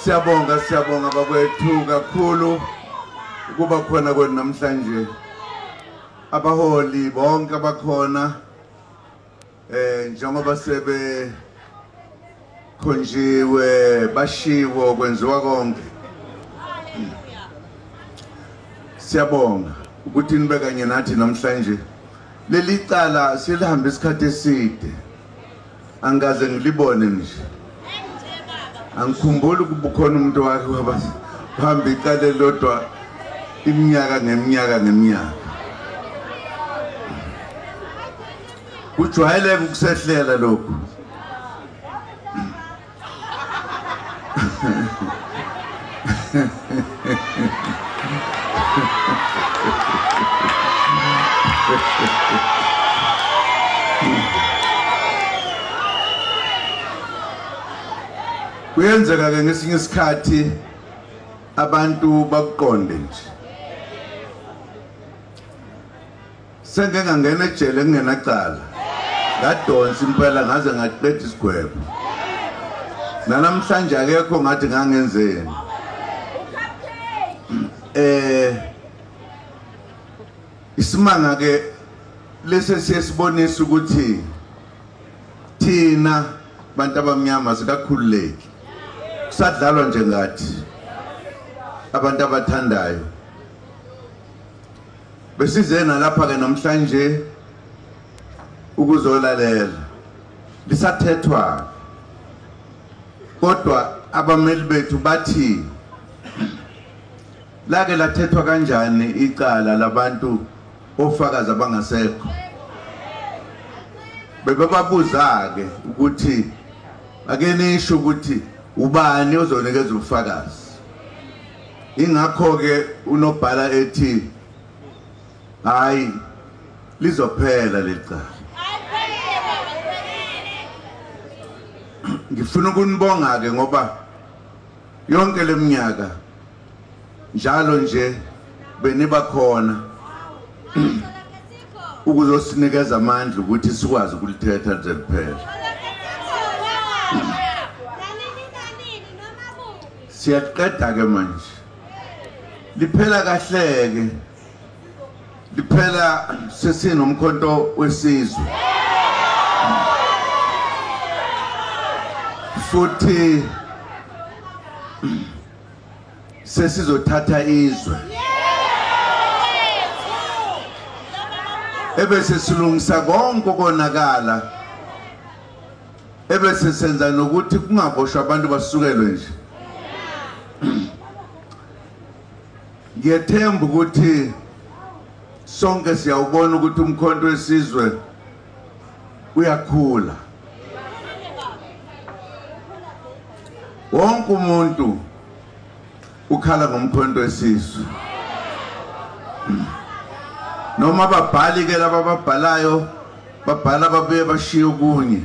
Siyabonga, siyabonga bakwethu kakhulu ukuba khona kwenu namhlanje. Abaholi bonke abakhona njengoba sebe khonjiwe bashiwo kwenziwa konke. Siyabonga ukuthi nibe kanye nathi namhlanje. Leli cala silihambe isikhathi eside. Angikaze ngilibone nje. Angikhumbuli ukuba ukhona umuntu wakhe wahamba icala elilodwa iminyaka ngeminyaka ngeminyaka. Kujwayeleke ukusehlela lokhu. Kuyenzeka ke ngesinye isikhathi abantu bakuqonde nje. Sengeke ngangena ejele ngingenacala. Ngadonsa impela ngaze ngaqeda isigwebo. Namhlanje akekho ngathi ngangenzeni. Isimanga ke lesi siyesibonisa ukuthi thina bantu abamnyama sikakhululeki. Kusadlalwa nje ngathi abantu abathandayo. Besize nalapha ke namhlanje ukuzolalela. Lisathethwa kodwa abameli bethu bathi lake lathethwa kanjani icala labantu ofakazi abangasekho. Bebabuza ke ukuthi ake nisho ukuthi ubani ozonikeza ubufakazi. Ingakho ke unobhala ethi hayi lizophela lecala. Ngifuna ukunibonga ke ngoba yonke leminyaka njalo nje beniba khona ukuzosinikeza amandla ukuthi sikwazi ukulithetha nje kuphela. Siyaqeda ke manje. Liphela kahle ke. Liphela sesinomkhonto wesizwe. Futhi sesizothatha izwe. Ebese silungisa konke okonakala. Ebese senza nokuthi kungaboshwa abantu basukelwe nje. Ngiyethemba ukuthi sonke siyawubona ukuthi umkhonto wesizwe uyakhula. Wonke umuntu ukhala ngomkhonto wesizwe. Noma ababhali ke laba ababhalayo babhala babuye bashiye okunye.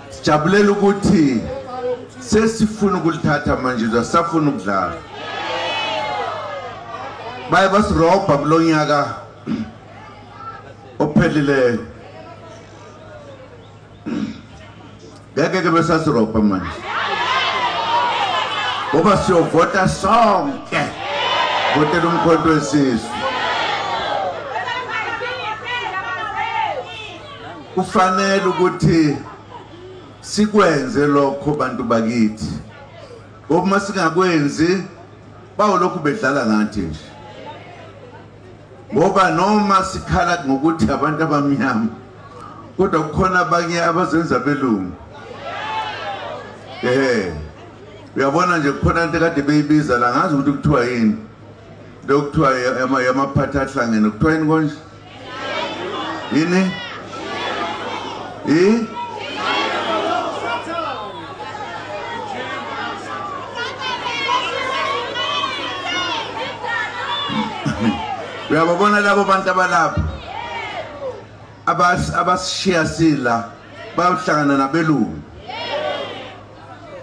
Sijabulela ukuthi sesifuna ukulithatha manje, asisafuna ukudlala. Baye basirobha kulonyaka ophelile. Ngeke ke besasirobha manje. Ngoba siyovota sonke. Votela umkhonto wesizwe. Kufanele ukuthi sikwenze lokho bantu bakithi. Ngoba singakwenzi bawulokhu bedlala ngathi nje. Ngoba noma sikhala ngokuthi abantu abamnyama kodwa kukhona abanye abazenza belungu. Uyabona nje kukhona into kade beyibiza la ngazi ukuthi kuthiwa yini. Lokuthiwa yamaphathi ahlangene kuthiwa yini konje? Yini? Uyababona labo bantu abalapha abasishiya sila bayohlangana nabelungu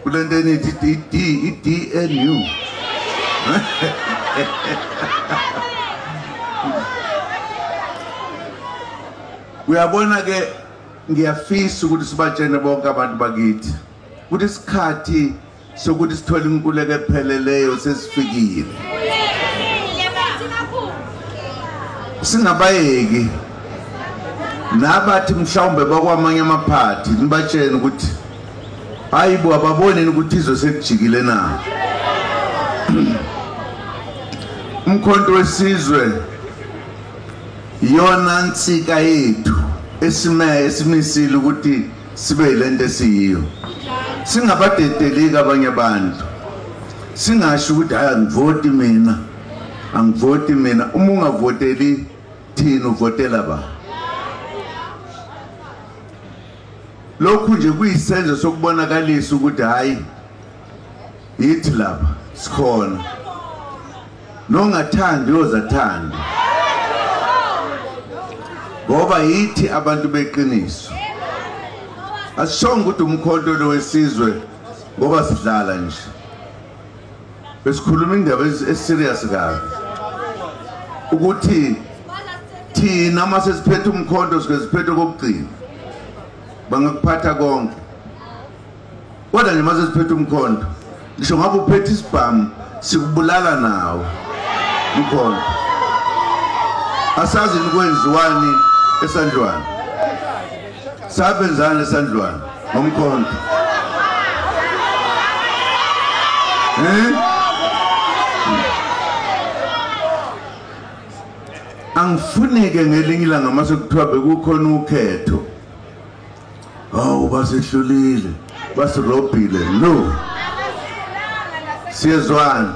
kulento enithi i-DNU. Uyabona ke, ngiyafisa ukuthi sibatshene bonke abantu bakithi ukuthi isikhathi sokuthi sithole inkululeko epheleleyo sesifikile. Singabayeki nabathi mhlawumbe bakwamanye amaphathi, nibatshene ukuthi hayibo, ababoneni ukuthi izwe selijikile na. Umkhonto wesizwe iyona nsika yethu esimisile ukuthi sibe yilento esiyiyo. Singabadedeleki abanye abantu, singasho ukuthi hayi angivoti mina, angivoti mina. Uma ungavoteli thina uvotela ba. Lokhu nje kuyisenzo sokubonakalisa ukuthi hayi yithi lapha sikhona, nongathandi uyozathanda, ngoba yithi abantu beqiniso. Asishongo ukuthi umkhonto lo wesizwe ngoba sidlala nje, besikhuluma indaba eserious kabi ukuthi thina mase siphethe umkhonto sike siphethe kokugcina, bangakuphatha konke. Kodwa nje mase siphethe umkhonto, ngisho ngabe uphethe isibhamu sikubulala nawo umkhonto. Asazi kwenziwani esandlwana, sabenzani esandlwana ngomkhonto. Angifunike ngelinye ilanga mase kuthiwa bekukhona ukhetho, hawu basehlulile, basirobhile. No, siyezwana,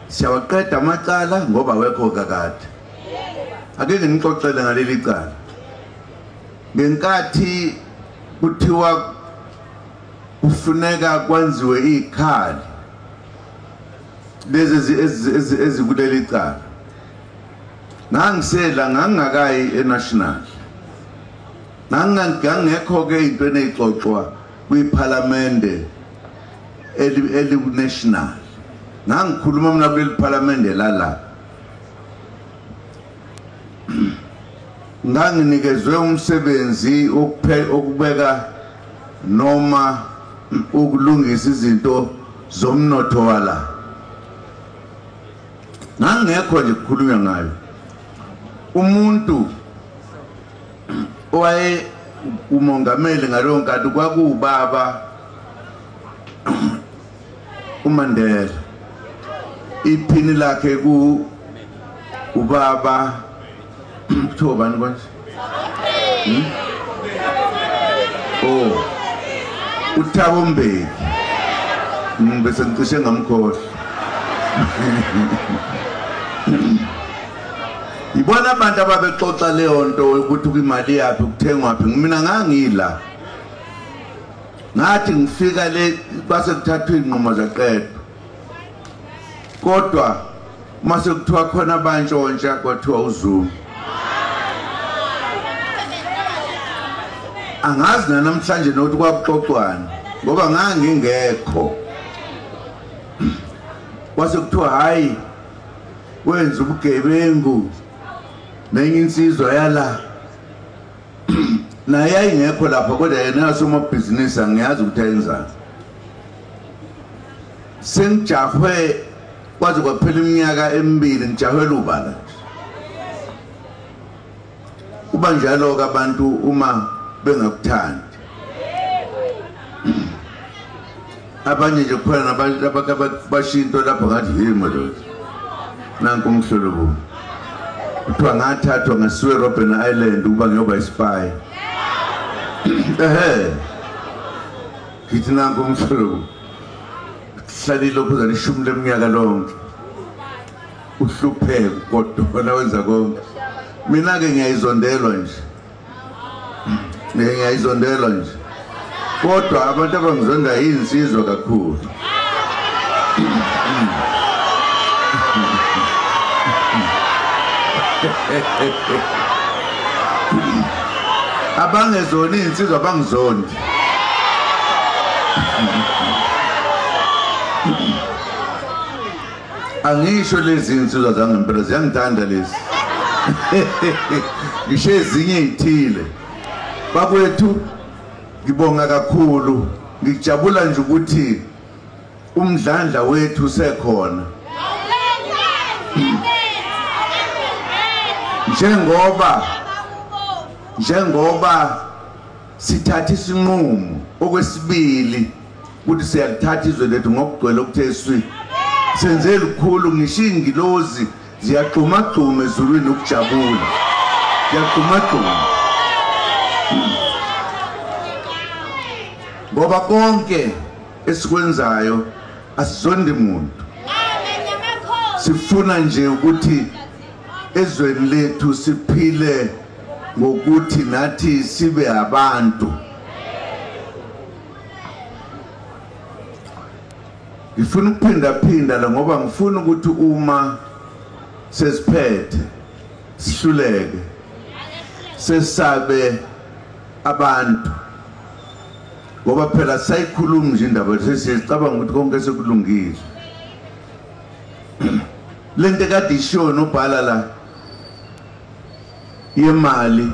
siyawaqeda amacala ngoba wekho kakade. Ake nginixoxele ngaleli cala. Ngenkathi kuthiwa kufuneka kwenziwe ikhali lezi ezikuleli cala, ngangisela ngangakayi eNational, ngangekho ke into eneyixoxwa kwiPhalamende eliku-National. Ngangikhuluma mina kuleli phalamende lala, nganginikezwe umsebenzi okubeka noma ukulungisa izinto zomnotho wala. Ngangekho nje kukhulunywa ngayo. Umuntu owaye umongameli ngaleyo nkathi kwakuwubaba uMandela, iphini lakhe ku ubaba kuthiwa bani konje? Oh, uThabo Mbeki. Bese ngicishe ngamkhohlwa. Ibona abantu ababexoxa leyo nto ukuthi imali yaphi kuthengwaphi. Mina ngangila, ngathi ngifika le base kuthathwa inqumo zaqedwa, kodwa mase kuthiwa khona abantshontsha kwathiwa uZuma. Angazi namhlanje nokuthi kwakuxoxwana ngoba ngangingekho. Kwase kuthiwa hayi wenza ubugebengu nenye insizwa yala naye ayingekho lapha, kodwa yena yasomabhizinisi angiyazi ukuthi ayenzani. Sengijahwe kwaze kwaphela iminyaka emibili ngijahwela ubala nje. Kuba njalo-ke abantu uma bengakuthandi. Abanye nje kukhona nabantu bashiya into lapho ngathi hey madoda, nanku umhlolo bo. Kuthiwa ngathathwa ngasiwe Robben Island ukuba ngiyoba ispy. Ehe, ngithi nanku umhlolo bo. Hlalile phuzana ishumi leminyaka lonke, uhlupheke kodwa wena wenza konke. Mina-ke ngiyayizondelwa nje, ngiyayizondelwa nje, kodwa abantu abangizonda yinsizwa kakhulu. Abangezona iy'nsizwa abangizondi. Angisho lezi insizwa zangempela ziyangithanda lezi. Ngisho ezinye ezithile. Bakwethu ngibonga kakhulu, ngijabula nje ukuthi umdlandla wethu usekhona. Njengoba sithatha isinqumo okwesibili ukuthi siyalithatha izwe lethu ngokugcwele okuthe swi, senze lukhulu, ngisho ingilozi ziyagxumagxuma ezulwini ukujabula, ziyagxumagxuma ngoba konke esikwenzayo asizondi muntu. Sifuna nje ukuthi ezweni lethu siphile ngokuthi nathi sibe abantu. Ngifuna ukuphinda la ngoba ngifuna ukuthi uma sesiphethe sihluleke sesabe abantu, ngoba phela sayikhuluma nje indaba sesicabanga ukuthi konke sekulungile. Lento kade ishiwo nobhala la yemali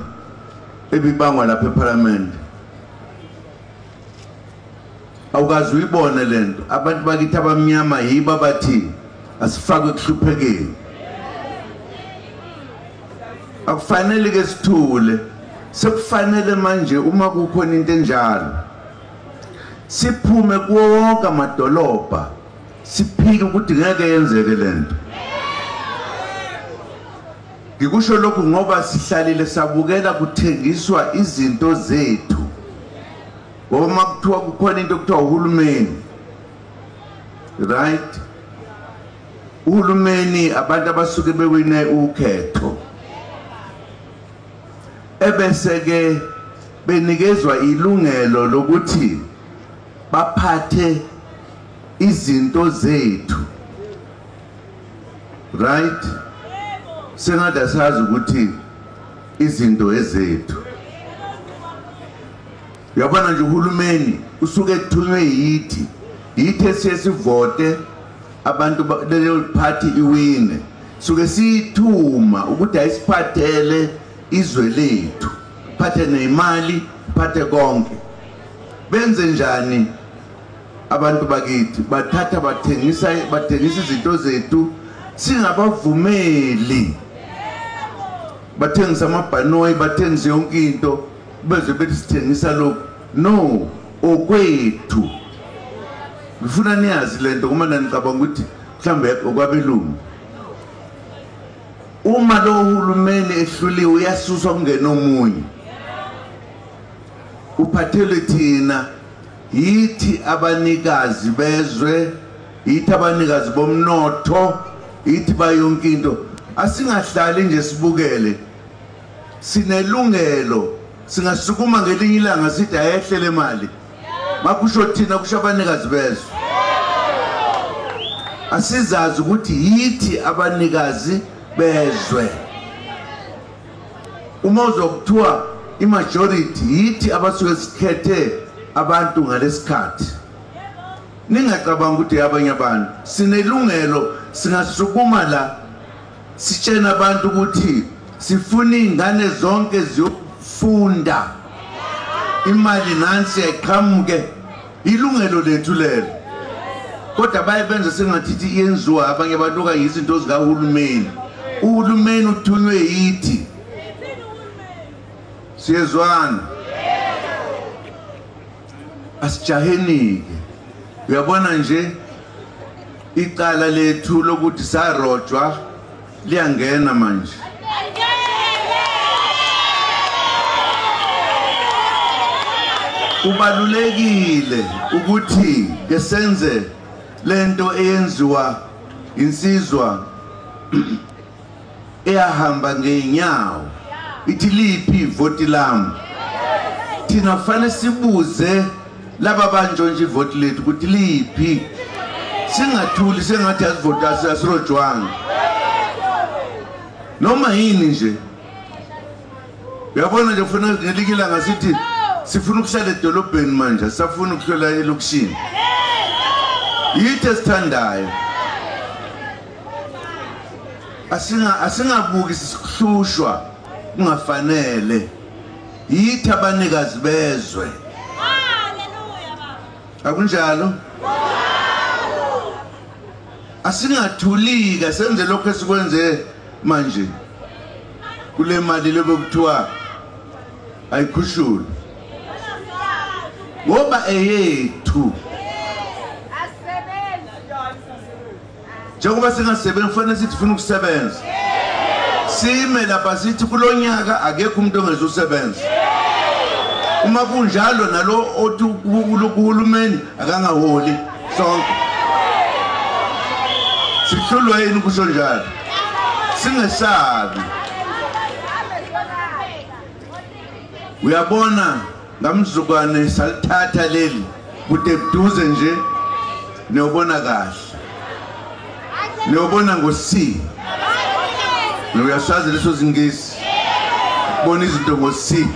ebibangwa lapha eParliament, awukazi uyibone lento. Abantu bakithi abamnyama yibo abathi asifakwe ekuhluphekeni. Akufanele ke sithule, sekufanele manje uma kukhona into enjalo siphume kuwo wonke amadolobha siphike ukuthi ngeke yenzeke lento. Ngikusho lokhu ngoba sihlalile sabukela kuthengiswa izinto zethu, ngoba uma kuthiwa kukhona into okuthiwa uhulumeni, right? Uhulumeni abantu abasuke bewine ukhetho ebese ke benikezwa ilungelo lokuthi baphathe izinto zethu, right? Sengathi asazi ukuthi izinto ezethu. Uyabona nje uhulumeni usuke ethunywe yithi esiye sivote abantu leyo party iwine, suke siyithuma ukuthi ayisiphathele izwe lethu, phathe nemali, phathe konke. Benze njani abantu bakithi? Bathatha bathengisa izinto zethu singabavumeli. Bathengisa amabhanoyi, bathengise yonke into, beze bethi sithengisa lokhu. No, okwethu. Ngifuna niyazi lento uma nanicabanga ukuthi mhlambe okwabelungu. Uma lo hulumeni ehluliwe uyasuswa kungena omunye, uphathelwe thina. Yithi abanikazi bezwe, yithi abanikazi bomnotho, yithi bayonke into. Asingahlali nje sibukele, sinelungelo. Singasukuma ngelinye ilanga sithi ayehlele imali, makusho thina, kusho abanikazi bezwe. Asizazi ukuthi yithi abanikazi bezwe. Uma uzokuthiwa imajority, yithi abasuke sikhethe abantu ngalesikhathi. Ningacabanga ukuthi abanye abantu sinelungelo, singasukuma la sitshena abantu ukuthi sifuna ingane zonke ziyofunda, imali nansi ayiqhamuke, ilungelo lethu lelo. Kodwa baye benze sengathi iyenziwa abanye abantu okanye izinto zikahulumeni. Uhulumeni uthunywe yithi. Siyezwana? Asijahenike. Uyabona nje icala lethu lokuthi sarojwa liyangena manje. Kubalulekile ukuthi ke senze lento eyenziwa insizwa eyahamba ngeenyawo ithi liphi ivoti lami. Thina kufanele sibuze laba bantshontsha ivoti lethu ukuthi liphi, singathuli sengathi asivota asirojwanga noma yini nje. Uyabona nje ufuna ngelinye ilanga sithi sifuna ukuhlala edolobheni manje, asisafuni ukuhlala elokishini. Yithi esithandayo. Asingabuki sihlushwa kungafanele. Yithi abanikazi bezwe. Haleluya baba. Akunjalo? Asingathulika senze lokho esikwenze manje. Kule mali lebekuthiwa ayikhushulwe. Ngoba eyethu. Njengoba singasebenzi kufanele sithi sifuna ukusebenza. Sime lapha sithi kulonyaka akekho umuntu ongezusebenza. Uma kunjalo nalo othi kuhulumeni akangaholi sonke. Sihlulwe yini kusho njalo? Singesabi. Uyabona ngamzukwane salithatha leli kude buduze nje niyobona kahle. Niyobona ngo-C. Uyasazi leso singisi. Bona izinto ngo-C.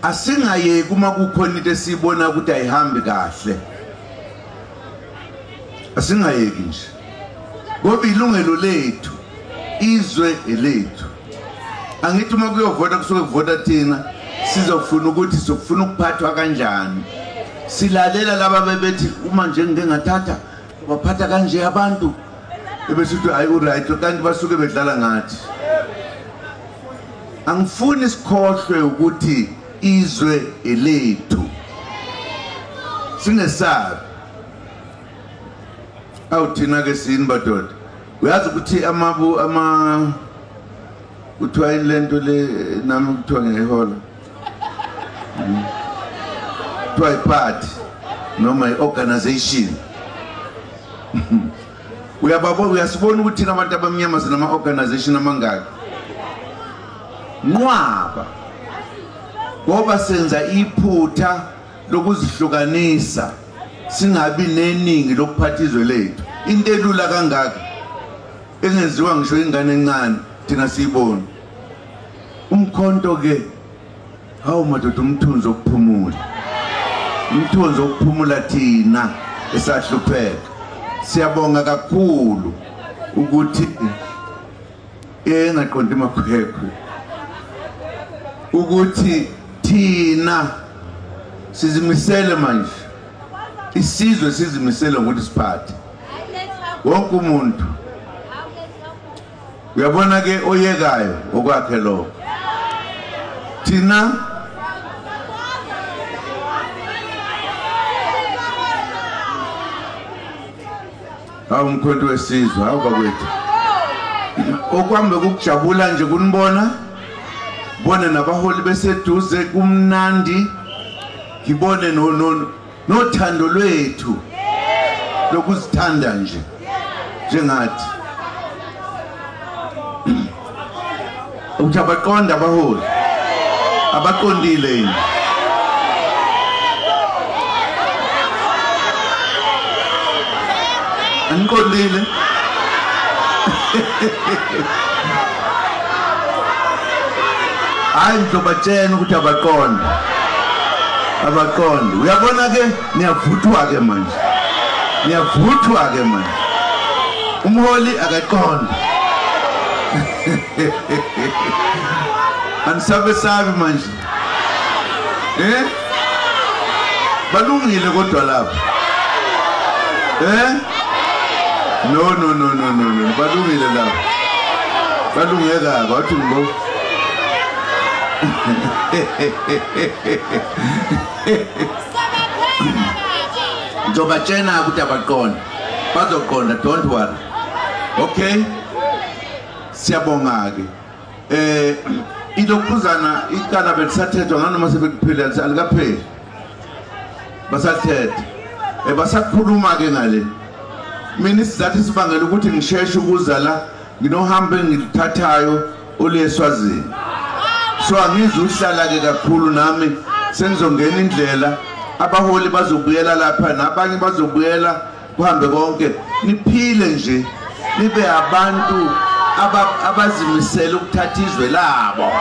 Asingayeki uma kukhona into esiyibona ukuthi ayihambi kahle. Asingayeki nje. Ngoba ilungelo lethu, izwe elethu. Angithi uma kuyovota kusuke kuvota thina, sizofuna ukuthi sofuna ukuphathwa kanjani. Silalela laba bebethi uma nje ngike ngathatha baphatha kanje abantu ebesithi hayi uright, kanti basuke bedlala ngathi. Angifuni sikhohlwe ukuthi izwe elethu. Singesabi. Awu thina ke sini badoda. Uyazi ukuthi ama kuthiwa yini lento le nami kuthiwa ngiyayihola. Kuthiwa i-party noma i-organization. Uyababona, uyasibona ukuthi thina abantu abamnyama sinama-organization amangaki. Nqwaba. Ngoba senza iphutha lokuzihlukanisa singabi neningi lokuphatha izwe lethu. Into elula kangaka engenziwa ngisho ingane encane thina siyibona. Umkhonto ke hawu madoda, umthunzi okuphumula. Umthunzi okuphumula thina esahlupheka. Siyabonga kakhulu ukuthi engaqondi makhwekhwe ukuthi thina sizimisele manje, isizwe sizimisele ngokuthi siphathe wonke umuntu. Uyabona ke oyekayo okwakhe lokho. Thina hawu umkhonto wesizwe, hawu bakwethu. Okwami ukujabula nje kunibona, bona nabaholi beseduze kumnandi, ngibone nothando lwethu lokuzithanda nje njengathi. Ukuthi abaqonda abaholi, abaqondile yini? Aniqondile? Hayi ngizobatshela ukuthi abaqonde. Abaqonde. Uyabona ke niyavuthwa ke manje. Niyavuthwa ke manje. Umholi akaqonde. Anisabe manje. Eh? Balungile kodwa lapha. Eh? No no no no no no. Balungile lapha. Balunge kabi wathi ngibo. Ngizobatshela ukuthi abaqonde. Bazoqonda, don't worry. Okay? Siyabonga ke. Ilokhuzana icala belisathethwa nganoma sebekuphele alikapheli. Basathethe. Basakhuluma ke ngale. Mina isizathu sibangela ukuthi ngisheshe ukuza la nginohambo engilithathayo oluyeswazini. So angizuhlala ke kakhulu nami sengizongena indlela, abaholi bazobuyela lapha nabanye bazobuyela, kuhambe konke. Niphile nje nibe abantu abazimisele ukuthatha izwe labo.